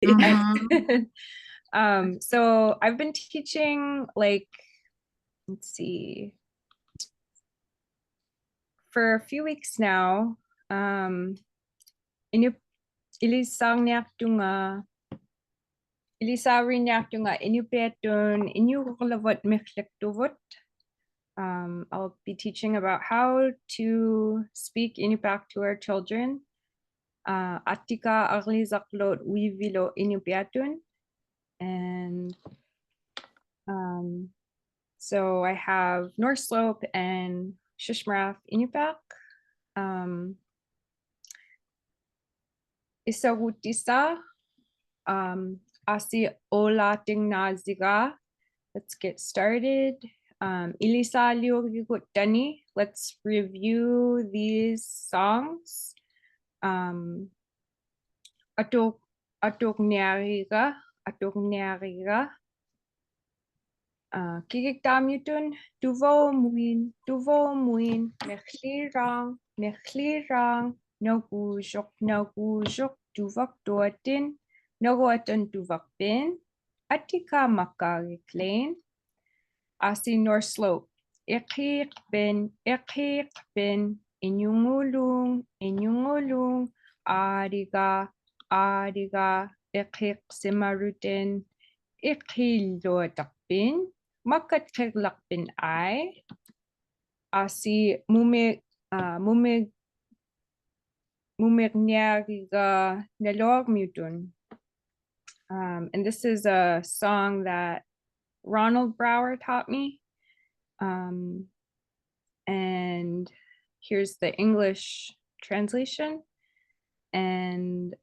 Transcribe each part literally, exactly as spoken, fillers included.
Mm-hmm. Um, so I've been teaching, like, let's see, for a few weeks now. Um, inu-, ilisarniaqtunga, ilisariniaqtunga inupiatun inuuqłavut miqłiqtuvut. Um, I'll be teaching about how to speak Inupiaq to our children. Uh, atikka aġlisaqłut uivilu inupiatun. And, um, so I have North Slope and Shishmaref Inupiaq. Um, Isogutisa, um, asi ola tingnaziga. Let's get started. Um, ilisaliuriguttani. Let's review these songs. Um, atuk, atukniariga, atukniariga. Uh, kigik tamyutun, tuvomuin, tuvomuin, miqłiqrang, miqłiqrang, nogujuk, nogujuk, tuvaktuatin, noguatun tuvakpin, atikka makkagiklin, asi North Slope, iqhiqpin, iqhiqpin, inyungulung, inyungulung, ariga, ariga, iqhiqsimarutin, iqhiluatakpin, makatkiqlakpin ai, asi mumik, uh, mumik, mumikniariga nalormiutun. Um, and this is a song that Ronald Brower taught me. Um, and here's the English translation. And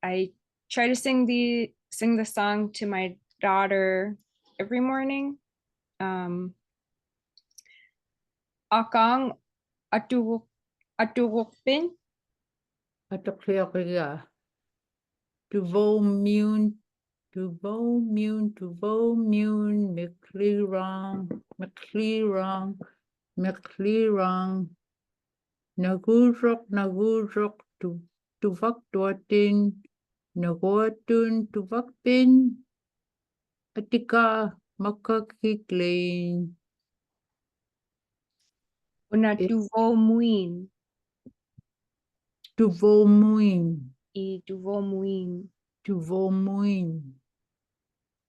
I try to sing the sing the song to my daughter every morning. Um, akang aturuk aturukpin. Atukriakiga. Tuvomiun, tuvomiun, tuvomiun, miqłiqrang, miqłiqrang, miqłiqrang. Naguruk, naguruk, tu, tuvaktuatin, noguatun tuvakpin, atikka makkagiklin. Una tuvomuin. Tuvomuin. I tuvomuin. Tuvomuin.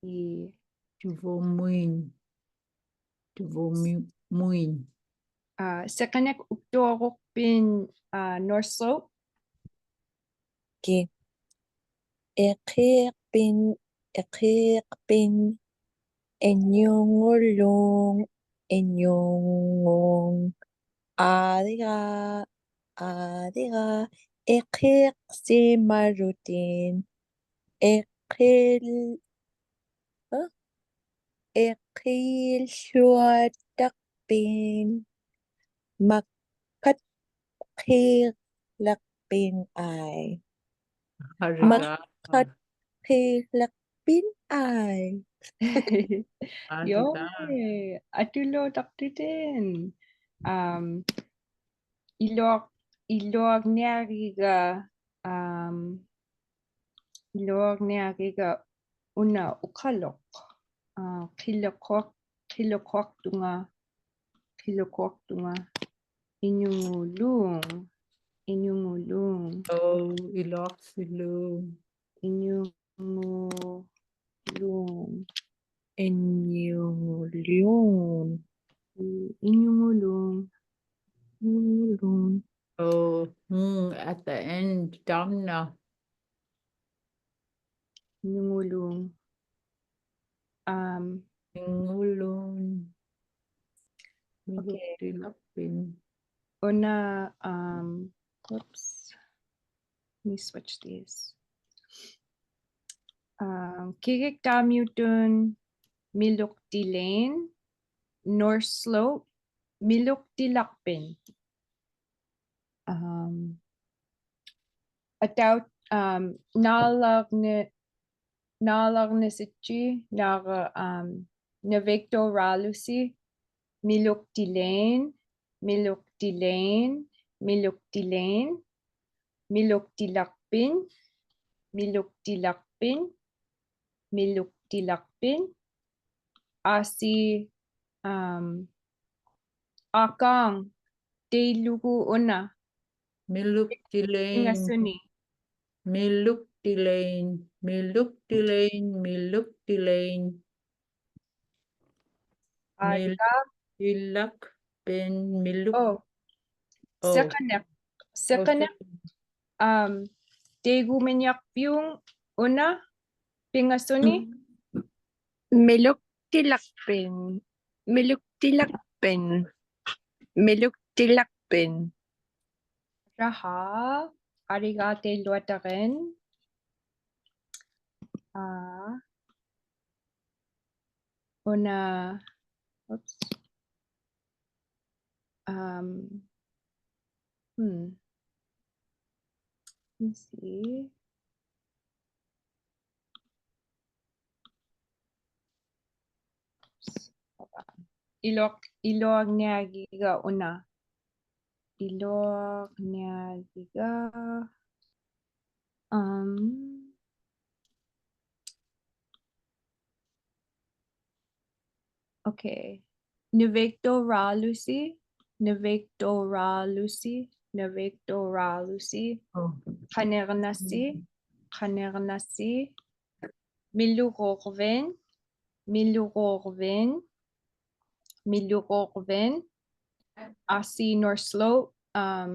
I tuvomuin. Tuvomuin. Uh, sekenek uktuarukpin, uh, North Slope. Ki. Iqhiqpin, iqhiqpin, inyungulung, inyungung, ariga, ariga, iqhiqsimarutin, iqhil, huh? Iqhiluatakpin, makatkiqlakpin ai. Ariga. Makatkiqlakpin ai. Ariga. Yoi, atulotaktutin. Um, iluaq, iluaqniariga, um, iluaqniariga una uqaluq, uh, qiluquaq, qiluquaqtunga, qiluquaqtunga, inyungulung, inyungulung. Oh, iluaqsilung. Inyungulung. Inyungulung. I, inyungulung. Inyungulung. Oh, hmm, at the end, tamna. Inyungulung. Um, inyungulung. Okay. Inyungulung. Una, um, oops. Let me switch these. Um, kigik tamyutun, miluqtilain, North Slope, miluqtilaqpin. Um, ataut, um, nalagni, nalagnisitchi, naga, um, navigtoralusi, miluqtilain, miluqtilain, miluqtilain, miluqtilaqpin, miluqtilaq, Miluktilaqpiñ, miluktilaqpiñ. Asi, um, Akaañ, tailugu una. Miluktilaiñ. Piŋŋasuni. Miluktilaiñ, miluktilaiñ, miluktilaiñ. Aika. Miluktilaqpiñ, miluk-, oh. Oh. Seqiniq, oh, seqiniq. Seqiniq. Um, taigumiññiaqpiuŋ una piŋŋasuni. Miluktilaqpiñ, miluktilaqpiñ, miluktilaqpiñ. Raha, ariga tailuatagin. Ah, una, oops. Um, hmm. Let me see. Oops. Hold on. Iluaq, iluaqniagiga una. Iluaqniagiga. Um, okay. Naviktoraalusi, naviktoraalusi, naviktoraalusi. Oh. Qaniġnasi, mm, qaniġnasi. Miluġuġviñ, miluġuġviñ, miluġuġviñ. Asi North Slope, um,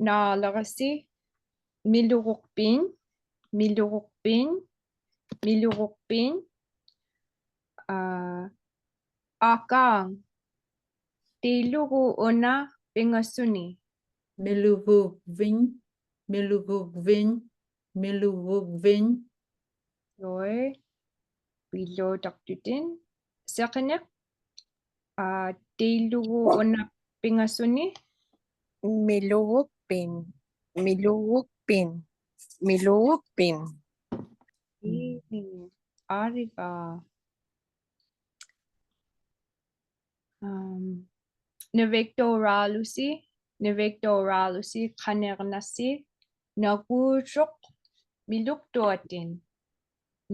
Naalaġasi, miluġuqpiñ, miluġuqpiñ, miluġuqpiñ. Ah, Akaañ, tailugu una piŋŋasuni. Miluġuġviñ, miluġuġviñ, miluġuġviñ. Soi, pilotaktutin. Seqiniq, ah, tailugu una piŋŋasuni. Miluġuqpiñ, miluġuqpiñ, miluġuqpiñ. Ii, ariga. Um, naviktoraalusi, naviktoraalusi, qaniġnasi, naguuruq miluktuatiñ,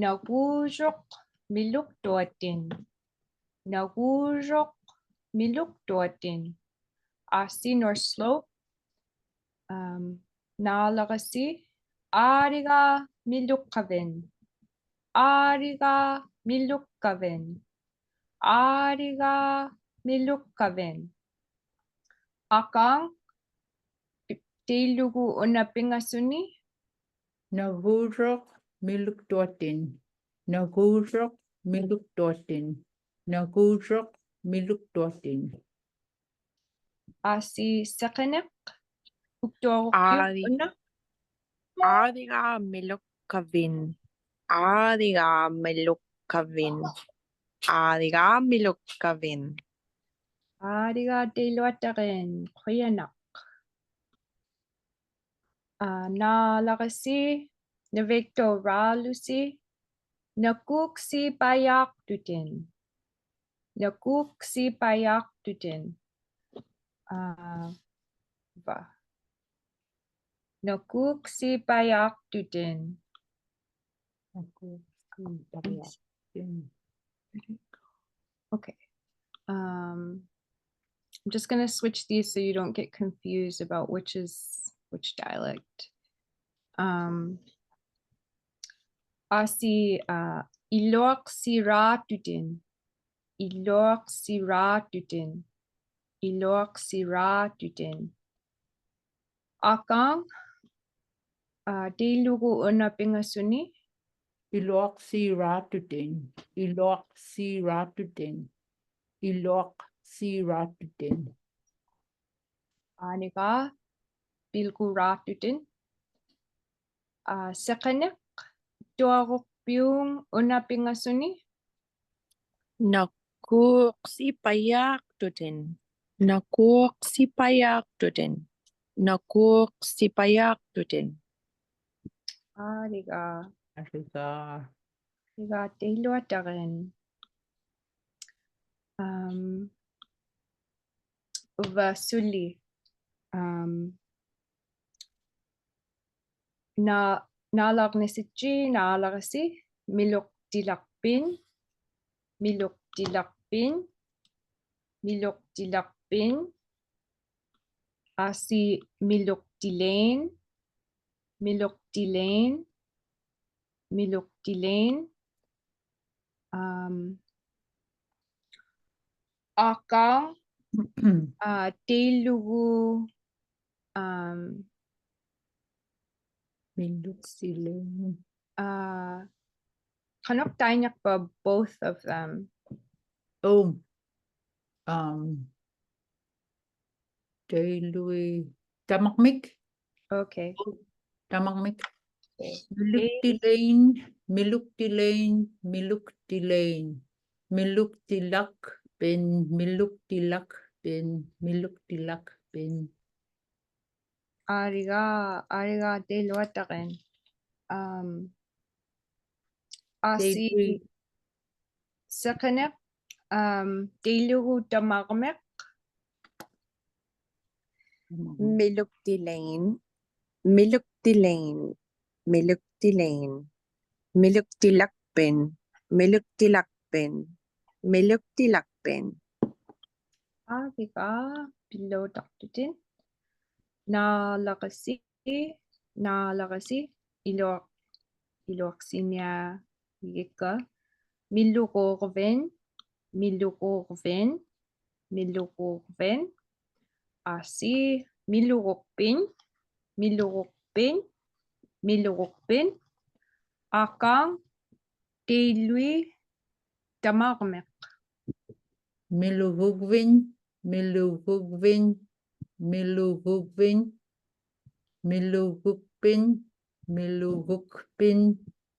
naguuruq miluktuatiñ, naguuruq miluktuatiñ. Asi North Slope, um, Naalaġasi, ariga milukkaviñ, ariga milukkaviñ, ariga milukkaviñ. Akaañ, tailugu una piŋŋasuni. Naguuruq miluktuatiñ, naguuruq miluktuatiñ, naguuruq miluktuatiñ. Asi seqiniq, uktuaruq. Ari-, una. Ariga milukkaviñ, ariga milukkaviñ, ariga milukkaviñ. Ariga tailuatagin, qujanaq. Ah, Naalaġasi, naviktoraalusi, nakuuksipaiaqtutin, nakuuksipaiaqtutin. Ah, va. Nakuuksipaiaqtutin. Okay. Um, I'm just gonna switch these so you don't get confused about which is which dialect. Um, asi, uh, iluaqsiraatutin, iluaqsiraatutin, iluaqsiraatutin. Akaañ, ah, tailugu una piŋŋasuni. Iluaqsiraatutin, iluaqsiraatutin, iluaqsiraatutin. Aniga, pilguraatutin. Ah, seqiniq, tuaruqpiuŋ una piŋŋasuni. Nakuuksipaiaqtutin. Nakuuksipaiaqtutin. Nakuuksipaiaqtutin. Ariga. Ariga. Ariga tailuatagin. Um, uva suli. Um, na Naalagnisitchi, naalagisi, miluktilakpin, miluktilakpin, miluktilakpin. Asi, miluktilein, miluktilein, miluktilein. Um, aka, uh, teilugu, um, miluktilein. Uh, qanuq tainiqpa both of them? Oh, um, teilui tamaqmik. Okay. Tamaqmik. Okay. Miluktilein, miluktilein, miluktilein. Miluktilakpin, miluktilakpin, miluktilakpin. Ariga, ariga teiluataqin. Um, asi, teilui. Siqiniq, um, teilugu tamaqmiq. Tamaqmiq. Miluktilein, miluktilein, miluktilein, miluktilakpin, miluktilakpin, miluktilakpin. Ariga, piluutaqtutin. Naalagisi, naalagisi, iluaq, iluaqsiniagiga. Milugurvin, milugurvin, milugurvin. Asi, milugukpin, milugukpin, milugukpin. Aka, teilui tamaqmiq. Milugugvin, milugugvin, milugugvin, milugukpin, milugukpin,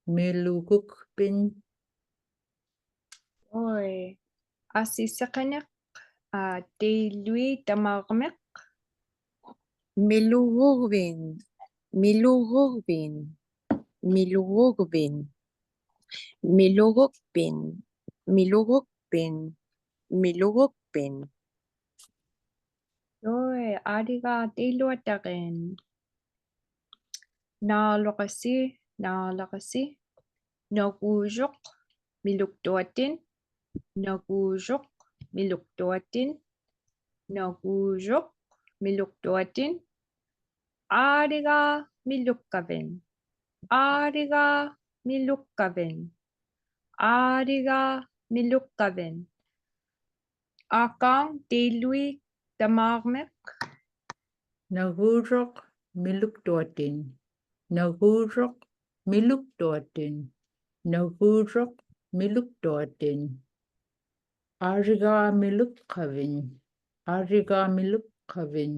milugukpin. Oi, asi siqiniq, uh, teilui tamaqmiq. Milugugvin, milugugvin, milugugvin, milugukpin, milugukpin, milugukpin. Oi, ariga teiluataqin. Naalagisi, naalagisi. Naguusuq, miluktuatin. Naguusuq, miluktuatin. Naguusuq, miluktuatin. Ariga milukkavin. Ariga milukkavin. Ariga milukkavin. Aka, teilui tamaqmiq. Naguusuq, miluktuatin. Naguusuq, miluktuatin. Naguusuq, miluktuatin. Ariga milukkavin. Ariga milukkavin.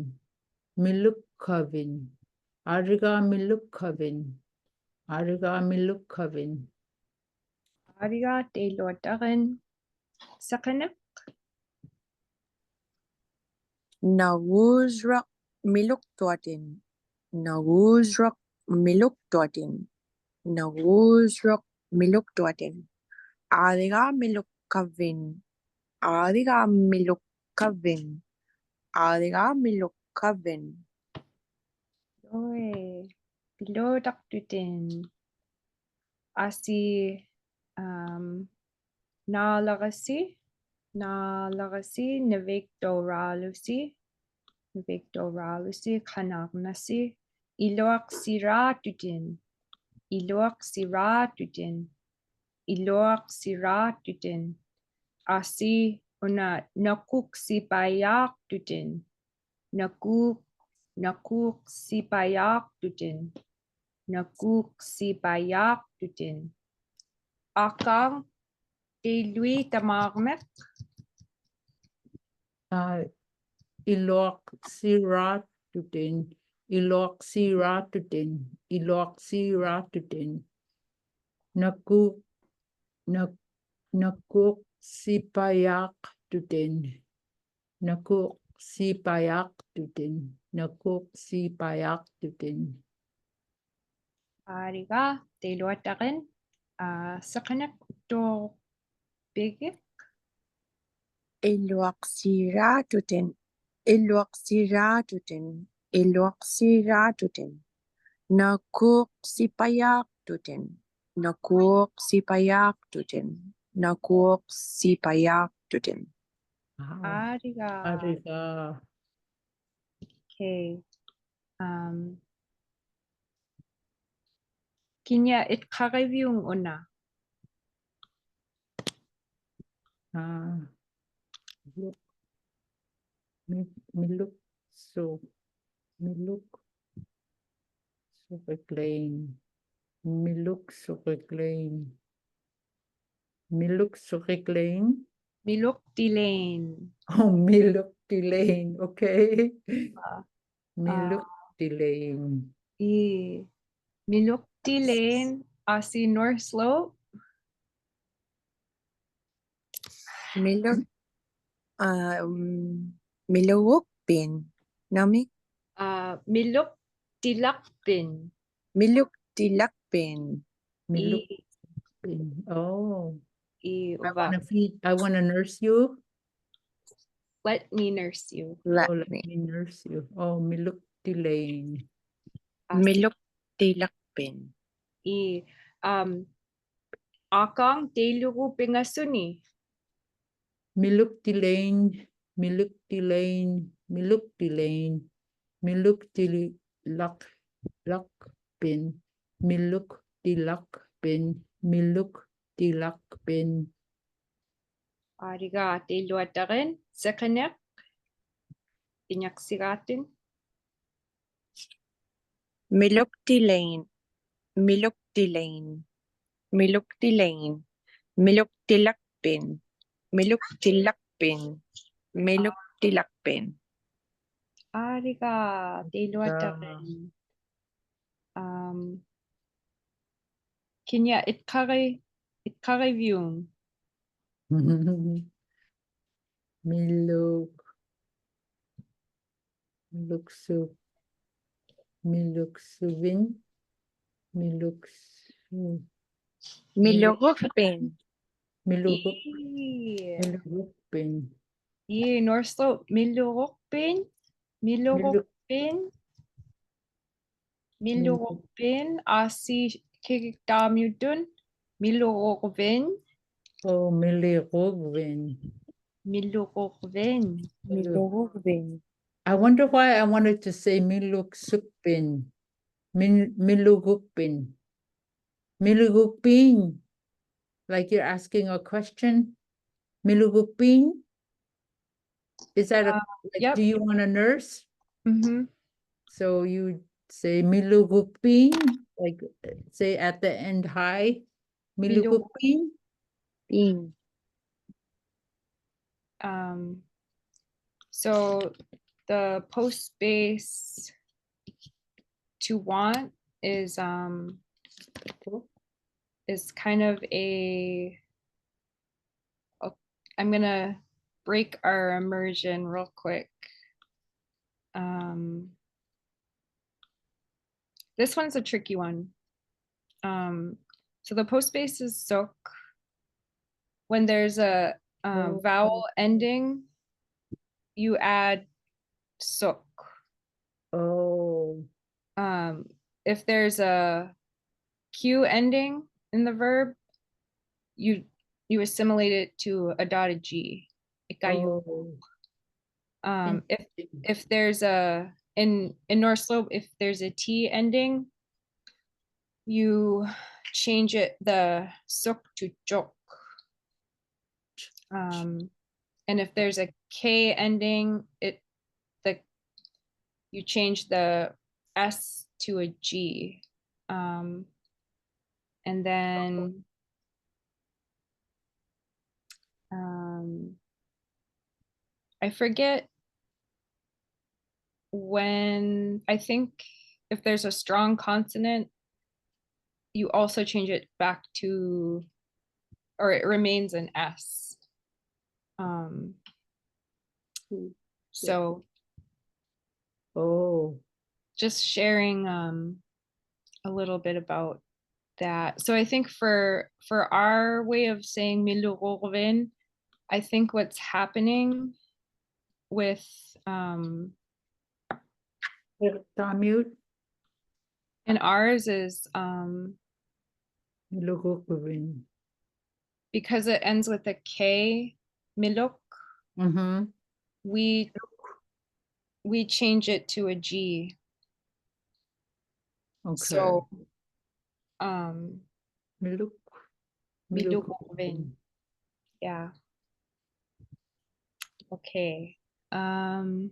Milukkavin. Ariga milukkavin. Ariga milukkavin. Ariga teiluataqin. Siqiniq. Naguusuq, miluktuatin. Naguusuq, miluktuatin. Naguusuq, miluktuatin. Ariga milukkavin. Ariga milukkavin. Ariga milukkavin. Oi, piluutaqtutin. Asi, um, naalagisi, naalagisi, naviktauraalusi, naviktauraalusi, qanarnasi, iluaqsiraatutin, iluaqsiraatutin, iluaqsiraatutin. Asi, una, nakuksipayaaqtutin. Nakuuk, nakuuksipayaaqtutin. Nakuuksipayaaqtutin. Aka, teilui tamaqmiq. Uh, iluaqsiraatutin, iluaqsiraatutin, iluaqsiraatutin. Nakuuk, nak-, nakuuksipayaaqtutin. Nakuuksipayaaqtutin. Nakuuksipayaaqtutin. Ariga, teiluataqin, uh, siqiniq tupigiq. Iluaqsiraatutin. Iluaqsiraatutin. Iluaqsiraatutin. Nakuuqsipayaaqtutin. Nakuuqsipayaaqtutin. Nakuuqsipayaaqtutin. Aa, Arigaa. Arigaa. Okay. Um, Kinia, itqaġiviuŋ una? Aa, miluk, mi-, miluk su-, miluk suqiklain. Miluk suqiklain. Miluk suqiklain. Miluktilain. Oh, miluktilain. Okay. Aa. Miluktilain. Ii. Miluktilain, asi North Slope. Miluk, um, milugukpin. Nami? Aa, miluktilaqpin. Miluktilaqpin. Miluk. Ii. Oh. Ii, I uva. Wanna feed, I wanna nurse you. Let me nurse you. Let me. Oh, let me nurse you. Oh, miluktilain. Miluktilaqpin. Ii, um, Akang, tailugu piŋasuni? Miluktilain, miluktilain, miluktilain, miluktilaq, laqpin, miluktilaqpin, miluktilaqpin. Arigaa, tailuatagin, siqiniq, iñaqsigaatin. Miluktilain, miluktilain, miluktilain, miluktilaqpin, miluktilaqpin, miluktilaqpin. Arigaa, tailuatagin. Um, Kinia, itqaġi-, itqaġiviuŋ? Miluk, miluksu-, miluksuvin, miluksu-, milugukpin. Miluguk-, ii, milugukpin. Ii, North Slope, milugukpin, milugukpin. Milugukpin, asi Kikiktaamiutun, milugukvin. Oh, milugukvin. Milugukvin. Milugukvin. I wonder why I wanted to say miluksukpin. Min-, milugukpin. Milugukpin. Like you're asking a question. Milugukpin. Is that a, uh, like, yep. Do you want a nurse? Mm-hmm. So you say milugukpin, like, say at the end, hi. Milugukpin. Pin. Um, so the post space to want is, um, is kind of a, oh, I'm gonna break our immersion real quick. Um, this one's a tricky one. Um, so the post space is suk. When there's a, uh, vowel ending, you add suk. Oh. Um, if there's a Q ending in the verb, you, you assimilate it to a dotted G. Ikayuk. Oh. Um, if, if there's a, in, in North Slope, if there's a T ending, you change it, the suk, to chuk. Um, and if there's a K ending, it, the, you change the S to a G. Um, and then, um, I forget when, I think if there's a strong consonant, you also change it back to, or it remains an S. Um, so, oh, just sharing, um, a little bit about that. So I think for, for our way of saying milururvin, I think what's happening with, um, Tamil. And ours is, um, Milugukuvin. Because it ends with a K, Miluk, Mm-hmm. we we change it to a G. Okay. So, um, Miluk. Milugukuvin. Yeah. Okay. Um,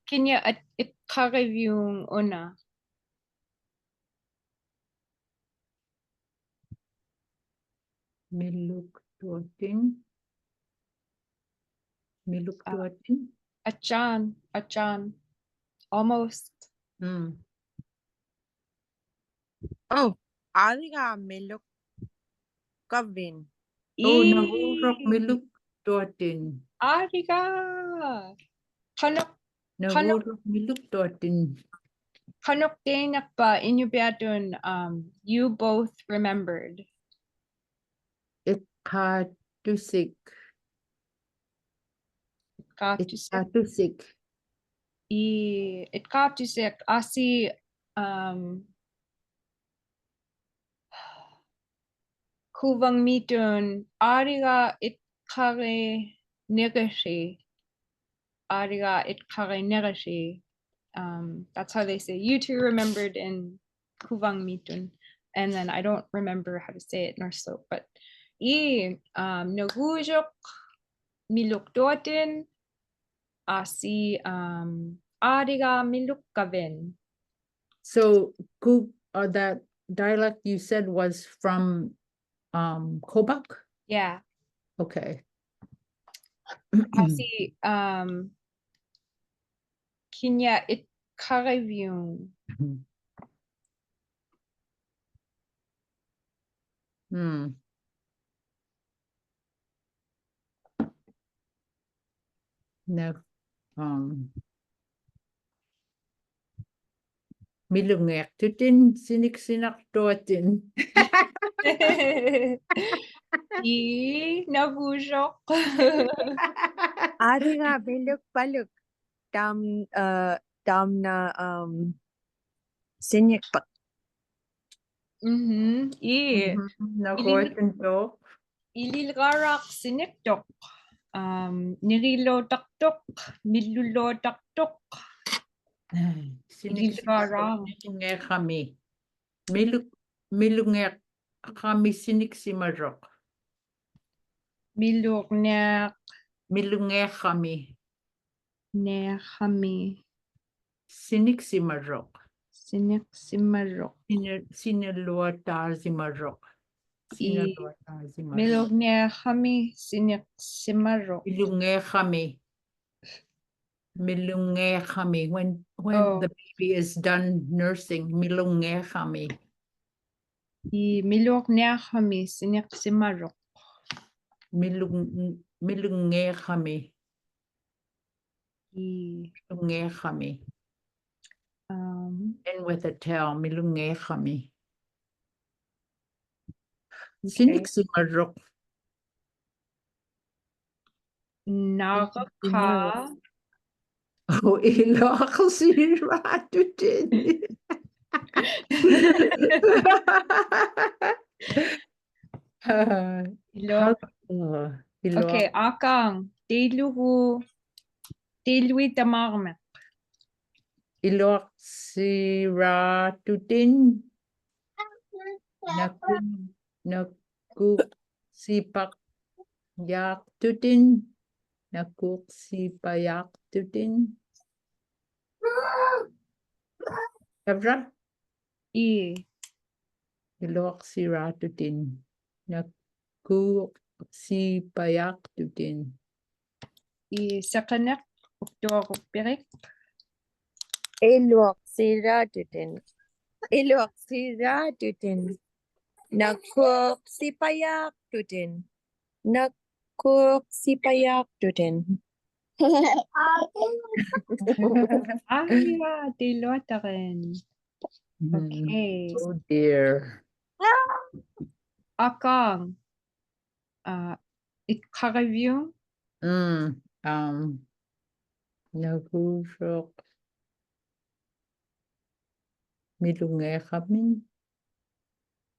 Kiña at it kariviung una. Miluk tuatin. Miluk Uh, tuatin. Achan, achan. Almost. Mm. Oh, ariga miluk kavin. Oh, naguruk Ii. miluk tuatin. Ariga. Kanuk, kanuk, Naguruk miluk tuatin. kanuk teinak pa inupiatun, um, you both remembered. Ikkatusik. Katusik. Ikkatusik. I, it katusik asi, um, kuvang mitun ariga it kare negasi. Ariga it kare negasi. Um, that's how they say, you two remembered in kuvang mitun. And then I don't remember how to say it in North Slope, but i, um, nagujok miluk tuatin, asi, um, ariga miluk kavin. So, ku, uh, that dialect you said was from, um, Kobuk? Yeah. Okay. Asi, um, kiña it kariviung. Hmm. Na, um, milungeqtutin sinik sinak tuatin. I, nagujok. Ariga miluk paluk. Tam, uh, tamna, um, sinikpak. Mhm. I, Mhm. Nakuatin tok. ililgarak siniktok. Um, nirilotaktok, milulotaktok. Sinik Ililgarak. Milungeqami. Miluk, milungeqami sinik simaruk. Milungeq. Milungeqami. Neqami. Sinik simaruk. Sinik simaruk. Sina, sinaluata simaruk. I, Sinaluata simaruk. milungeqami sinik simaruk. Milungeqami. Milungeqami. When, when Oh. the baby is done nursing, milungeqami. I, milungeqami sinik simaruk. Milung, milungeqami. I, Milungeqami. um, End with a tail, milungeqami. Okay. Sinik simaruk. Nagaka. Oh, iluaqsiratutin. Iluaq. Oh, Okay, iluaq. akang. Teilugu. Teilui tamarmik. Iluaqsiratutin. Naku, nakuqsipayaqtutin. Nakuqsipayaqtutin. Tavra? I. Iluaqsiratutin. Nakuqsipayaqtutin. I, seqaneq, uktuaruq pirik. Iluaqsiratutin. Iluaqsiratutin. Nakuqsipayaqtutin. Nakuqsipayaqtutin. Aia, teiluataren. Mm. Okay. Oh dear. Akang. Uh, it karaviu. Mm. Um. Nakuqsuk. Milugniaqamin.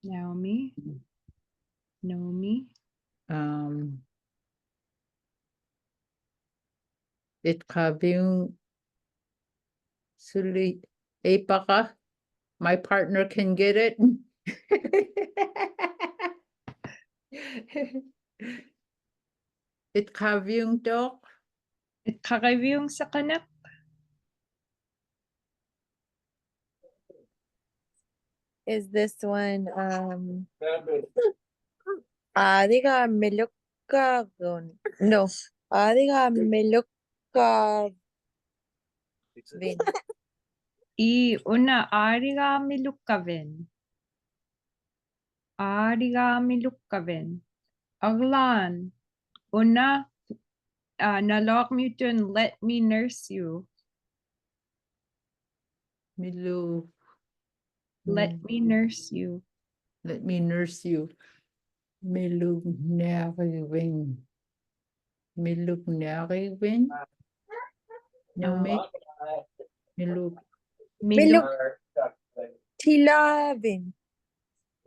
Naomi. Naomi. Um, Itqaviuŋ suli eipaqa. My partner can get it. Itqaviuŋtuq. Itqaviuŋ saqanaq. Is this one, um, Ariga Milukavin? No, Ariga Milukavin. Ii, una Ariga Milukavin. Ariga Milukavin. Aglan, una, uh, naluaqmiutun, let me nurse you. Milu. Let me nurse you. Let me nurse you. Milugniaqamin. Milugniaqamin. Naomi. Miluk. Miluk. Miluktilavin.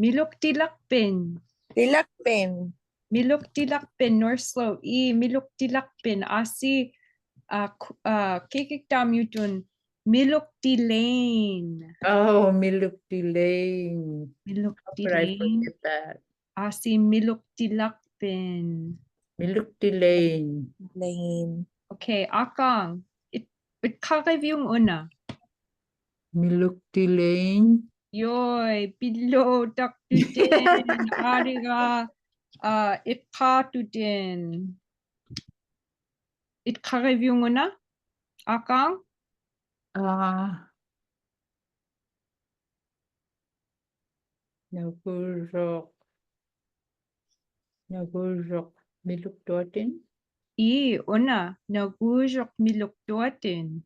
Miluktilaqpin. Tilaqpin. Miluktilaqpin, nurse lo, ii, miluktilaqpin, asi, uh, ku-, uh, kikiktaamiutun, miluktilain. Oh, miluktilain. How could I forget that? Asi miluktilaqpin. Miluktilain. Lain. Okay, Akang. It, itqaviuŋ una. Miluktilain. Yoi, pilotaktuten, Ariga, uh, itqatuten. Itqaviuŋ una, Akang? Uh, Nagusuq, nagusuq miluktuatin? Ii, una, nagusuq miluktuatin.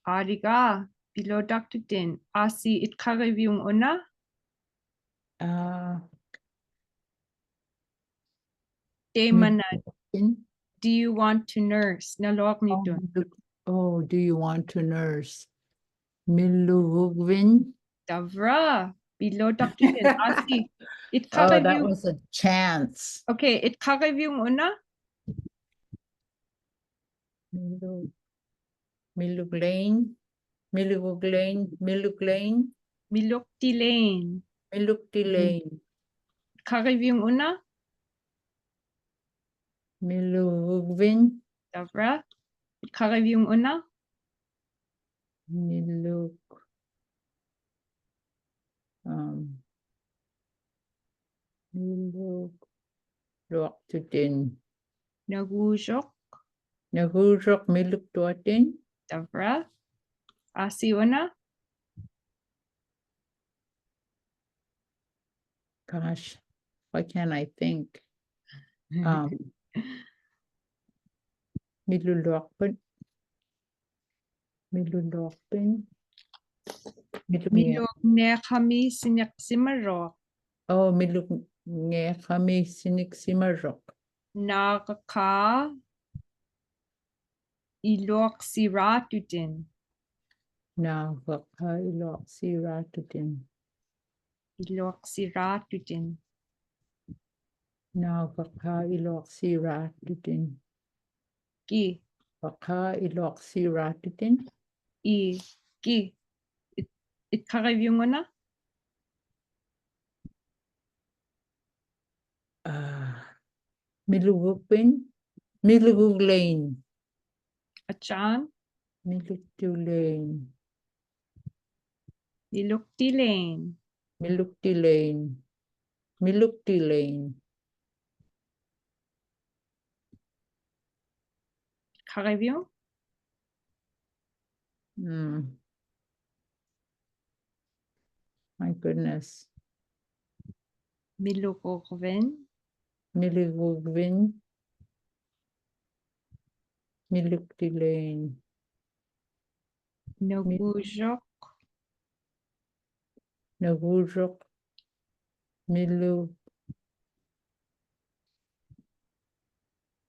Ariga, pilotaktuten, asi itqaviuŋ una? Uh, Taimana, do you want to nurse? Naluaqmiutun. Oh, do you want to nurse? Milugugvin. Tavra, pilotaktuten, asi. Oh, that was a chance. Okay, itqaviuŋ una? Milu-, Miluglain, Miluglain, Miluglain. Miluktilain. Miluktilain. Itqaviuŋ una? Milugvin. Tavra. Itqaviuŋ una? Miluk. Um, miluk. Luaqtutin. Nagusuq. Nagusuq miluktuatin. Tavra. Asi una? Gosh, why can't I think? Um, miluluaqpin. Miluluaqpin. Milugniaq-, Milugniaqami siniqsimaruq. Oh, milugniaqami siniqsimaruq. Naaqaqqa iluaqsiraatutin. Naaqaqqa iluaqsiraatutin. Iluaqsiraatutin. Naaqaqqa iluaqsiraatutin. Ki. Naaqaqqa iluaqsiraatutin. Ii, ki. It-, itqaviuŋ una? Ah, milugugvin, miluguglain. Achan? Miluktilain. Miluktilain. Miluktilain. Miluktilain. Itqaviuŋ? Mm. My goodness. Milugugvin. Milugugvin. Miluktilain. Nagusuq. Nagusuq. Milu-,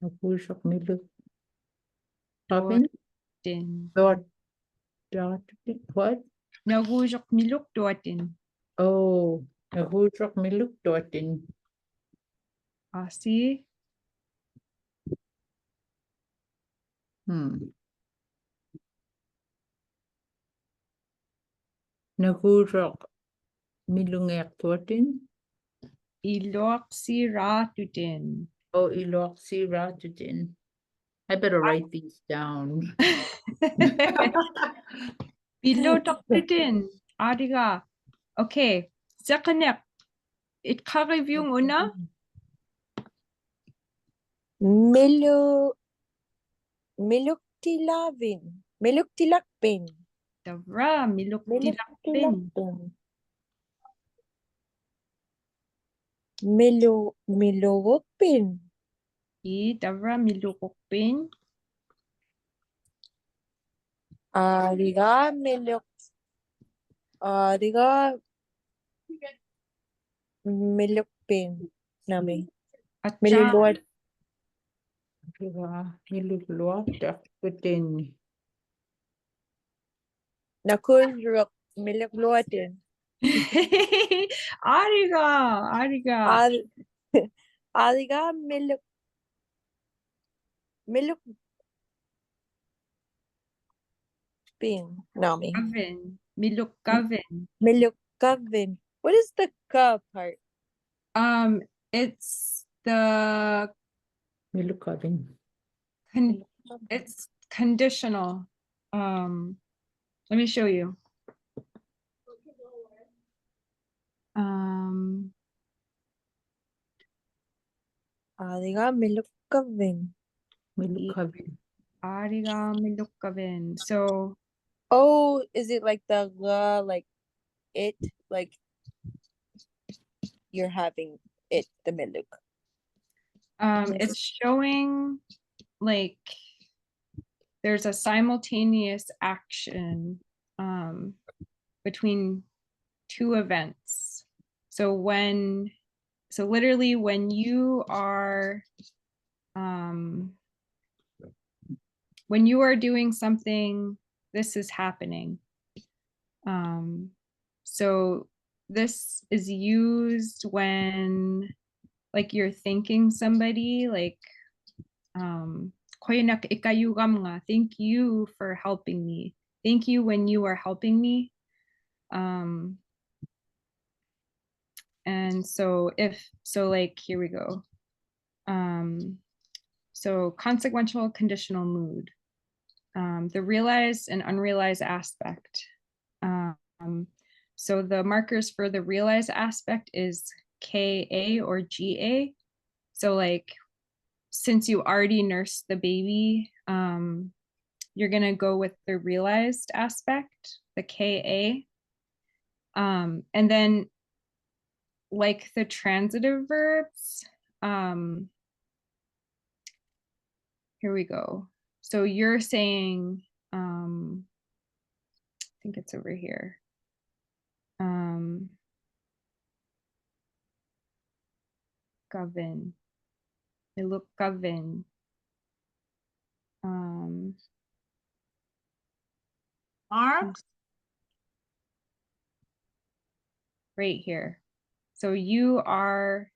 nagusuq milu-, Robin? Tuatin. Tuat-, tuatin. What? Naguusuq miluktuatin. Oh, naguusuq miluktuatin. Asi. Hmm. Naguusuq milungiaqtuatin. Iluaqsiraatutin. Oh, iluaqsiraatutin. I better write these down. Pilutuqtutin. Ariga. Okay. Seqiniq. Itqaġiviuŋ una. Milu-, miluktilavin. Miluktilakpin. Tavra, miluktilakpin. Miluktilakpin. Milu-, milugukpin. Ii, tavra, milugukpin. Ariga miluk-, ariga milukpin nami. Accha. Miluluat. Ariga miluluat takutin. Nakuuruk milukluatin. Ariga, ariga. Ar-, ariga miluk-, milukpin nami. Kavin, milukkavin. Milukkavin. What is the ka part? Um, it's the Milukkavin. Con-, it's conditional. Um, let me show you. Um, Ariga milukavin. Milukavin. Ariga milukavin. So, oh, is it like the la, like it, like you're having it, the miluk? Um, it's showing like there's a simultaneous action, um, between two events. So when, so literally when you are, um, when you are doing something, this is happening. Um, so this is used when, like, you're thanking somebody, like, um, "Qujanaq ikayugamŋa, thank you for helping me. Thank you when you are helping me." Um, and so if, so, like, here we go. Um, so consequential conditional mood. Um, the realized and unrealized aspect. Um, so the markers for the realized aspect is K A or G A. So, like, since you already nursed the baby, um, you're gonna go with the realized aspect, the K A. Um, and then, like, the transitive verbs, um, here we go. So you're saying, um, I think it's over here. Um, Kavin. Milukavin. Um, Mark? Right here. So you are,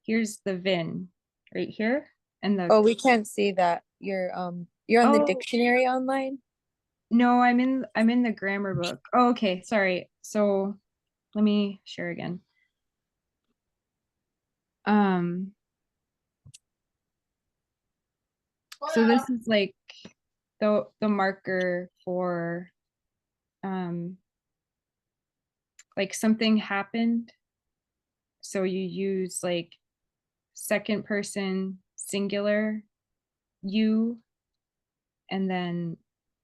here's the vin, right here. And the Oh, we can't see that. You're, um, you're on the Oh. dictionary online? No, I'm in, I'm in the grammar book. Oh, okay, sorry. So let me share again. Um, so this is, like, the, the marker for, um, like, something happened. So you use, like, second person singular, you, and then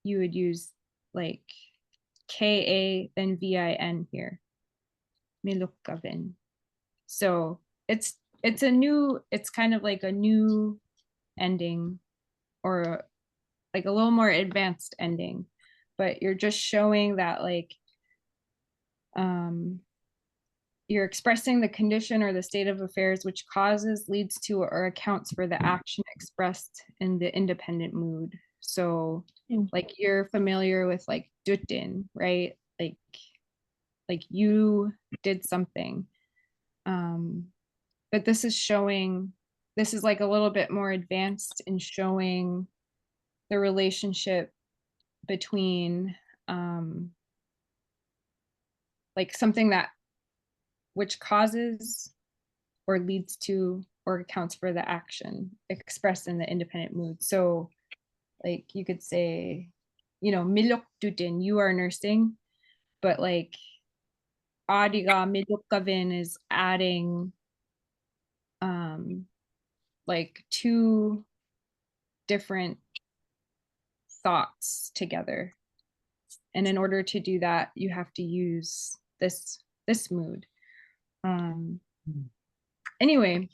you would use, like, K A, then V I N here. Milukavin. So it's, it's a new, it's kind of like a new ending, or, like, a little more advanced ending, but you're just showing that, like, um, you're expressing the condition or the state of affairs which causes, leads to, or accounts for the action expressed in the independent mood. So, mm, like, you're familiar with, like, dutin, right? Like, like you did something. Um, but this is showing, this is, like, a little bit more advanced in showing the relationship between, um, like, something that, which causes or leads to or accounts for the action expressed in the independent mood. So, like, you could say, you know, miluktutin, you are nursing, but, like, adiga milukavin is adding, um, like, two different thoughts together. And in order to do that, you have to use this, this mood. Um, anyway,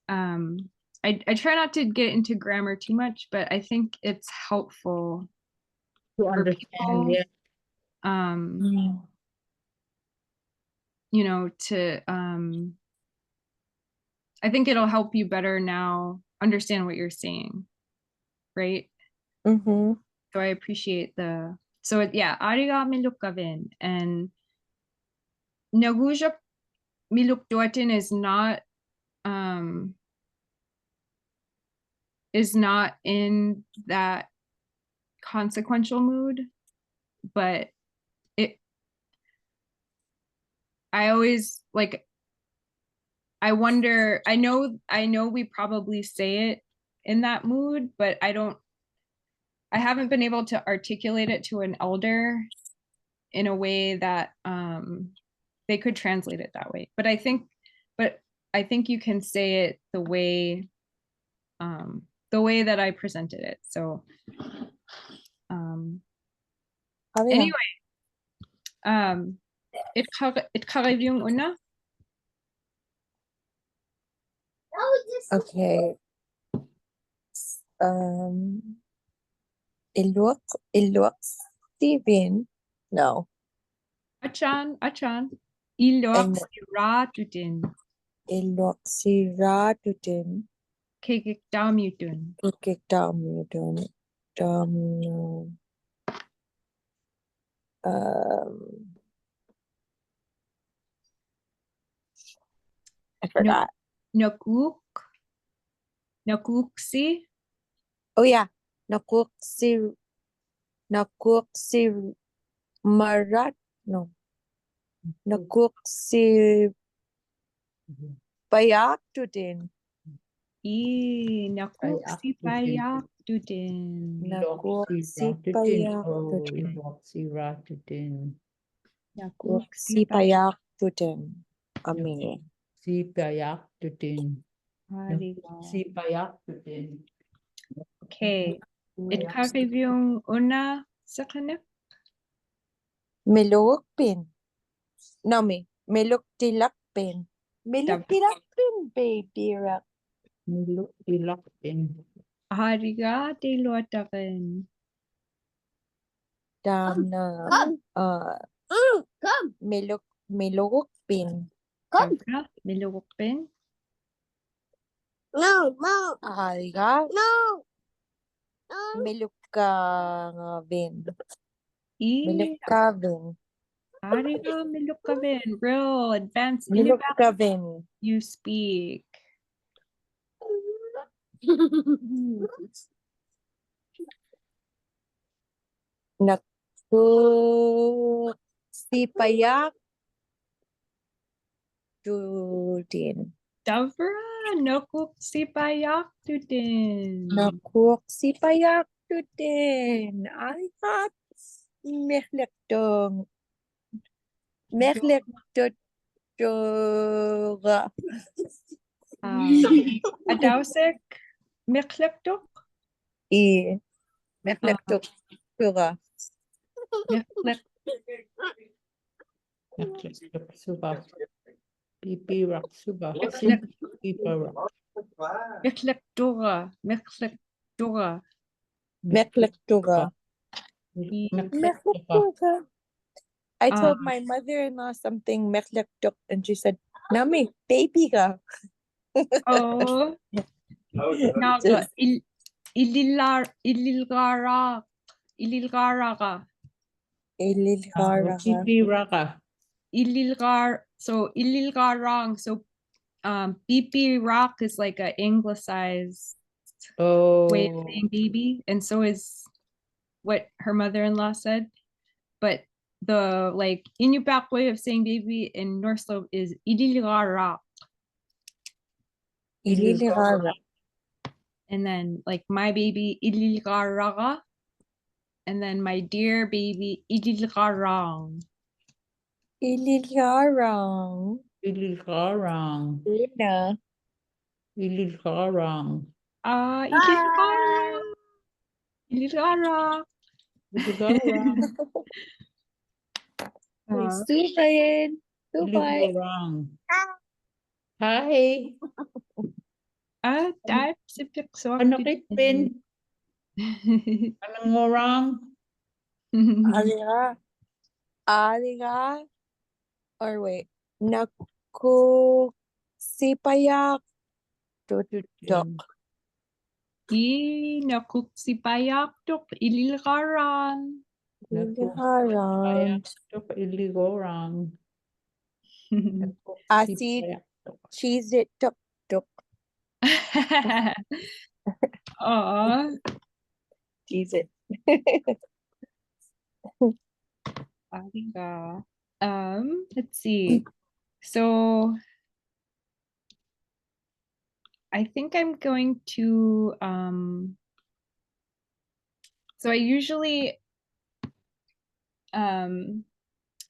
um, I, I try not to get into grammar too much, but I think it's helpful to understand people, yeah. Um, mm, you know, to, um, I think it'll help you better now understand what you're saying, right? Mm-hmm. So I appreciate the, so it, yeah, adiga milukavin and naguja miluktuatin is not, um, is not in that consequential mood, but it, I always, like, I wonder, I know, I know we probably say it in that mood, but I don't, I haven't been able to articulate it to an elder in a way that, um, they could translate it that way. But I think, but I think you can say it the way, um, the way that I presented it. So, um, anyway, um, it, it una. Okay. Um, iluk, iluk, Steven. No. Achan, achan. Iluk siratutin. Iluk siratutin. Kikik damiutun. Kikik damiutun. Damu. Um, I forgot. Nakuk. Nakuksi. Oh yeah. Nakuksi. Nakuksi marat. No. Nakuksi payaktutin. Ii, nakuksi payaktutin. Nakuksi payaktutin. Nakuksi payaktutin. Ami. Sipayaktutin. Sipayaktutin. Okay. It kariviung una second. Milukpin. Nami, miluktilakpin. Miluktilakpin, baby rak. Miluktilakpin. Ariga tiluatakin. Tamna. Come. Uh, come. Miluk, milukpin. Come. Tamna, milukpin. No, no. Ariga. No. No. Milukavin. Ii. Milukavin. Ariga milukavin. Real advanced. Milukavin. You speak. Nakuksi payaktutin. Tavra, nakuksi payaktutin. Nakuksi payaktutin. Ariga miklektung. Miklektuk tura. Um, atausik miklektuk. Ii, miklektuk tura. Miklek. Miklektuk suba. Pipirak suba. Miklek. Pipirak. Miklektura. Miklektura. Miklektura. Miklektura. I told my mother-in-law something, miklektuk, and she said, "Nami, baby ka." Oh. Naga, il-, ililar, ililgara, ililgaraga. Ililgaraga. Pipiraga. Ililgar, so ililgarang. So um, pipirak is like an anglicized Oh. way of saying baby, and so is what her mother-in-law said. But the like Inupiaq way of saying baby in North Slope is ililgarak. Ililgara. And then like my baby ililgaraga. And then my dear baby ililgarang. Ililgarang. Ililgarang. Ina. Ililgarang. Ah, ililgarang. Ililgarang. Ililgarang. Ah. Subayan. Subay. Ililgarang. Hi. Ah, dai sipik so. Ano kipin? Anang orang? Aliga. Aliga. Or wait. Naku sipayak. Tutuk. I nakuksipayaktuk ililgarang. Ililgarang. Tuk ililgarang. Asi. Cheez-It tuk tuk. Aw. Cheez-It. Ariga. Um, let's see. So I think I'm going to um so I usually um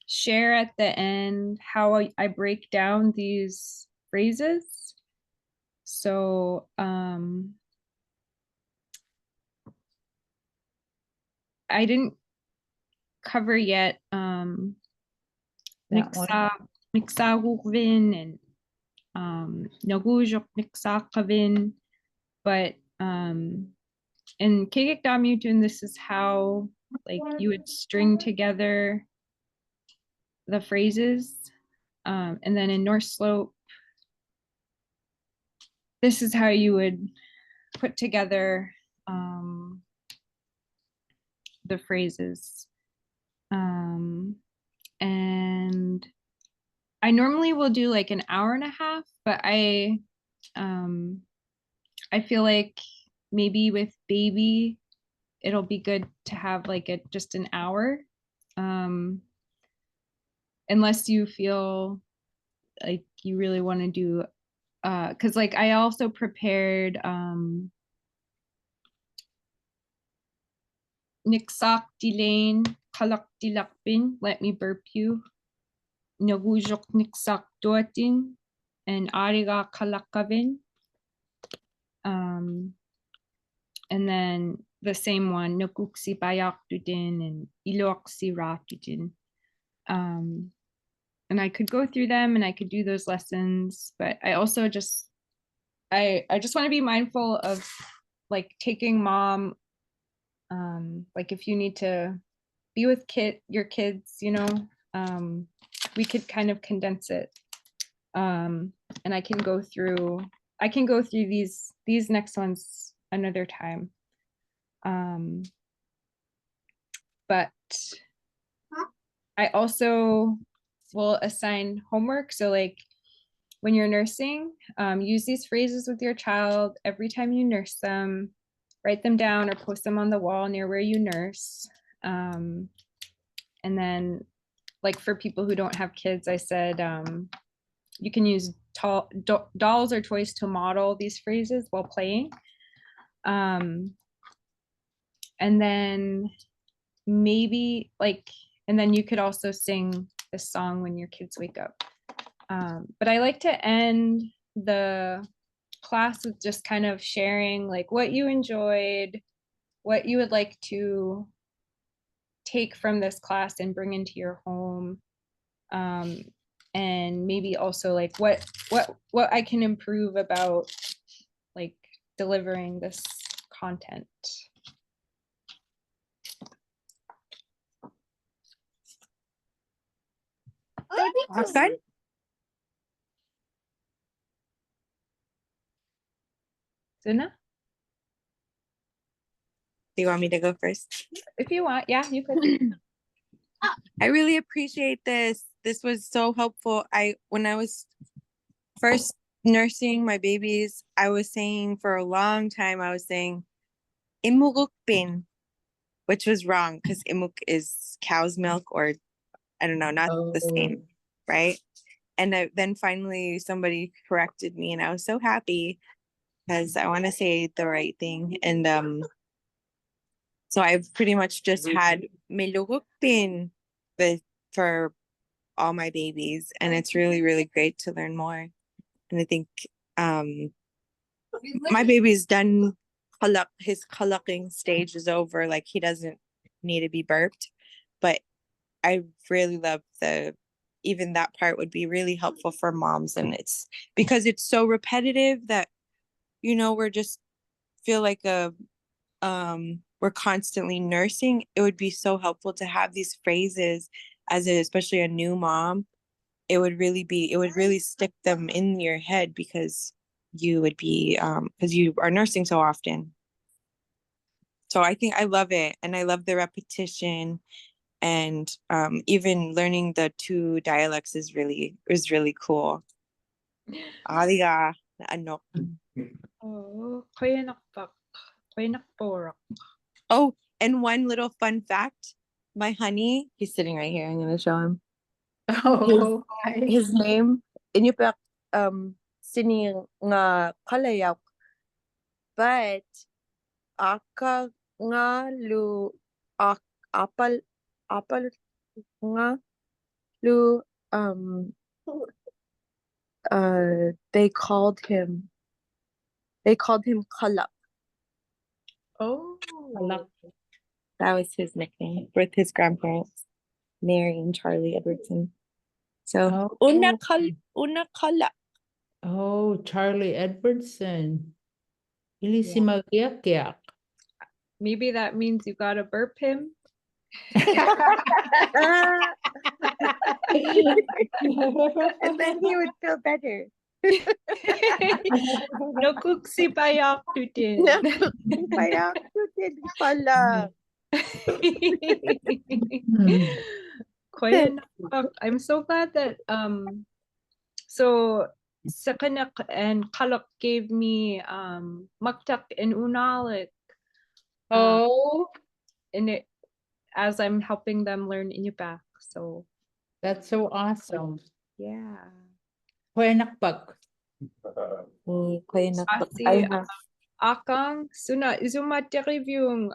share at the end how I, I break down these phrases. So um I didn't cover yet um That one. Miksa Miksagurvin and um Nagujok Miksakavin, but um in Kigik Damyutun, this is how like you would string together the phrases. Um, and then in North Slope, this is how you would put together um, the phrases. Um, and I normally will do like an hour and a half, but I um I feel like maybe with baby it'll be good to have like a just an hour. Um unless you feel like you really want to do uh cuz like I also prepared um Niksaktilain Kalaktilakpin, let me burp you. Nagujok Niksaktuatin and Ariga Kalakavin. Um, and then the same one, Nakuksi Bayaktutin and Iloksi Ratutin. Um, and I could go through them and I could do those lessons, but I also just I I just want to be mindful of like taking mom um like if you need to be with kid your kids, you know, um we could kind of condense it. Um and I can go through I can go through these these next ones another time. Um but I also will assign homework. So like when you're nursing, um, use these phrases with your child every time you nurse them. Write them down or post them on the wall near where you nurse. Um, and then like for people who don't have kids, I said um, you can use tall, do- dolls or toys to model these phrases while playing. Um, and then maybe like and then you could also sing this song when your kids wake up. Um, but I like to end the class with just kind of sharing like what you enjoyed, what you would like to take from this class and bring into your home, um, and maybe also like what what what I can improve about like delivering this content. Akan? Suna? Do you want me to go first? If you want, yeah, you could. I really appreciate this. This was so helpful. I, when I was first nursing my babies, I was saying for a long time, I was saying, "Imugukpin," which was wrong because imuk is cow's milk, or I don't know, not the Oh. same, right? And I, then finally somebody corrected me, and I was so happy because I want to say the right thing. And um, so I've pretty much just had milugukpin with for all my babies, and it's really, really great to learn more. And I think um, my baby's done color, his coloring stage is over. Like, he doesn't need to be burped, but I really love the, even that part would be really helpful for moms, and it's because it's so repetitive that, you know, we're just feel like a um we're constantly nursing. It would be so helpful to have these phrases as a, especially a new mom. It would really be, it would really stick them in your head because you would be um because you are nursing so often. So I think I love it, and I love the repetition, and um even learning the two dialects is really, is really cool. Adia, ano. Oh, quayanaqpaq, quayanaqpauruq. Oh, and one little fun fact, my honey, he's sitting right here. I'm gonna show him. Oh, hi. His name, iñupiaq um Sini nga Kalayak, but aka nga lu ak apal apal nga lu um uh they called him, they called him Kalak. Oh. Kalak. That was his nickname with his grandparents, Mary and Charlie Edwardson. So Oh. Una Kal Una Kalak. Oh, Charlie Edwardson. Ilisimagiakiaq. Maybe that means you gotta burp him. And then he would feel better. Nokuksipayaqtutin. Payaq tutin pala. Quayanaqpaq. I'm so glad that um so Seqineq and Kalak gave me um Maktak and Unalik. Um, Oh, and it as I'm helping them learn Inupiaq. So that's so awesome. Yeah. Quayanaqpaq. Mm, quayanaqpaq. Asi, I have Akang, suna izumatigiviung.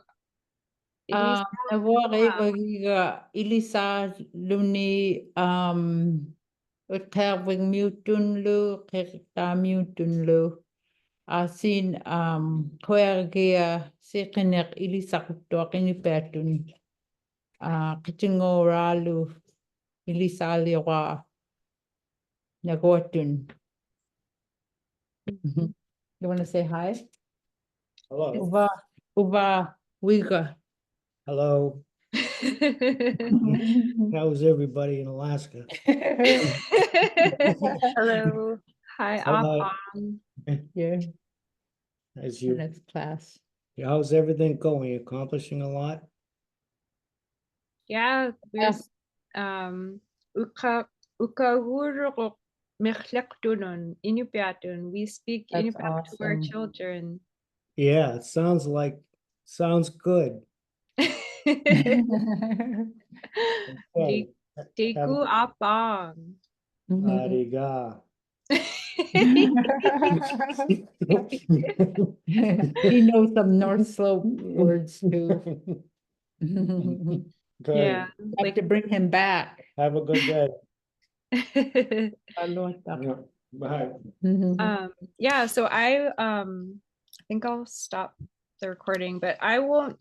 Ah, nawaq ivagiga ilisaaluni um Utqiarvigmiutunlu, Qiqtamiutunlu. Asin um Quayagia Seqineq ilisaqtuaq Inupiatun. Ah, Qitinnguraalu ilisaaliugaa Naguatun. Mhm. You want to say hi? Hello. Uva, uva, wiga. Hello. How's everybody in Alaska? Hello. Hi, Hello. Apang. Yeah, As the you, next class. how's everything going? Accomplishing a lot? Yeah, there's um uka uka guru miqłiqtunun Inupiatun. We speak That's Inupiaq to our awesome. Children. Yeah, it sounds like, sounds good. Okay. Tiku Apang. Mhm. Ariga. He knows some North Slope words too. Okay. Yeah, Have to bring him back. Have a good day. Aloha. Yeah, bye. Mhm. Um, yeah, so I um I think I'll stop the recording, but I won't